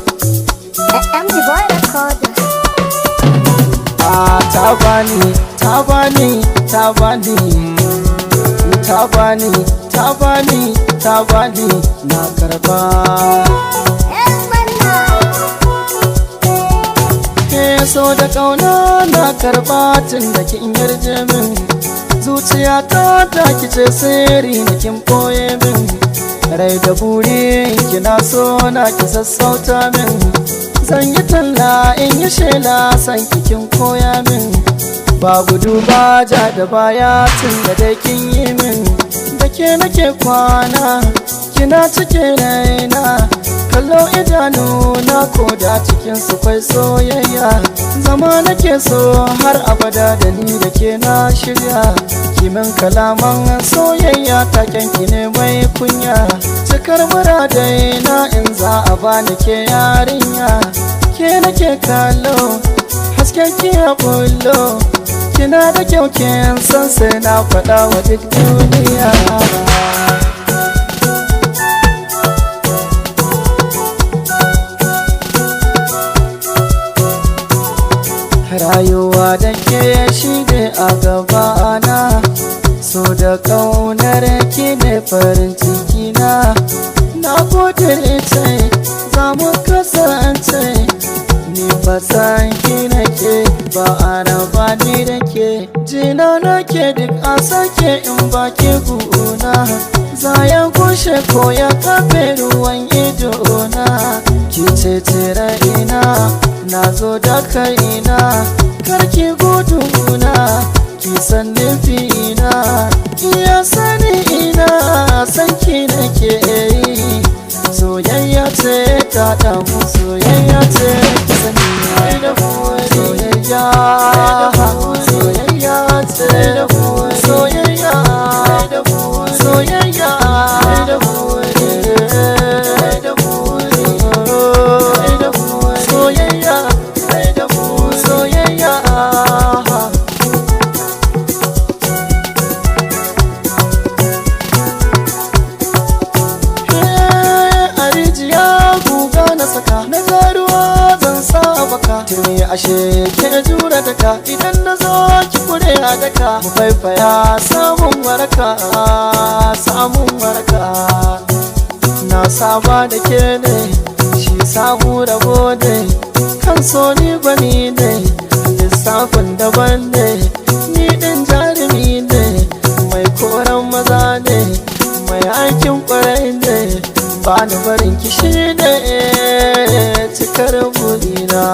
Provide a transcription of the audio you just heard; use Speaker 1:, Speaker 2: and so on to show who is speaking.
Speaker 1: MG Boy Recorder.
Speaker 2: Ta bani, ta bani, ta bani, ta bani, ta bani, ta bani, na karba.
Speaker 1: Yan manna.
Speaker 2: Ke so da kauna na karba tun da kin yarje min. Zuciyata ta kice sirri na kin boye min. Rai da buri kina so na ki sassauta min. Zan yi talla in yi shela san kin koya min. Ba gudu ba ja da baya tun da dai kin yi min. Da ke nake kwana kina cike raina. Kallo idanu na koda cikin su kwai soyayya. Zama nake so har abada da ni da ke na shirya. Kimin kalaman soyayya taken ki ne mai kunya. Cikar muradai na in za a bani ke yarinya. Ke nake kallo hasken ki ya bullo. Kina da kyau kin san sai na faɗa wa duk duniya. Rayuwa da ke shi ne a gabana. So da ƙaunar ki ne farin ciki na. Na kudirce za mu kasance. Ni fasan ki nake ba a raba ni da ke. Jina nake duk a sake in ba ki guna. Za ya gushe ko ya kafe ruwan idona. Ki ce ina na zo da kaina. Karki guduna ki san nufina. Iya sani ina san ki nake yi. Soyayya ce ta damu, soyayya ce ki sani. Soyayya, soyayya ce, soyayya, soyayya, soyayya, soyayya. A rijiya guga na saka, na ruwa zan sa baka. Tuni ashe ke jura daka, idan na zo ki kure a daka. Mu faifaya samun waraka, samun waraka. Na saba da ke ne, shi samu rabo ne. Kan so ni gwani ne, lissafin daban ne. Ni din jarumi ne, mai koran maza ne, mai aikin kwarai ne. Ba ni barin kishi ne cikar burina.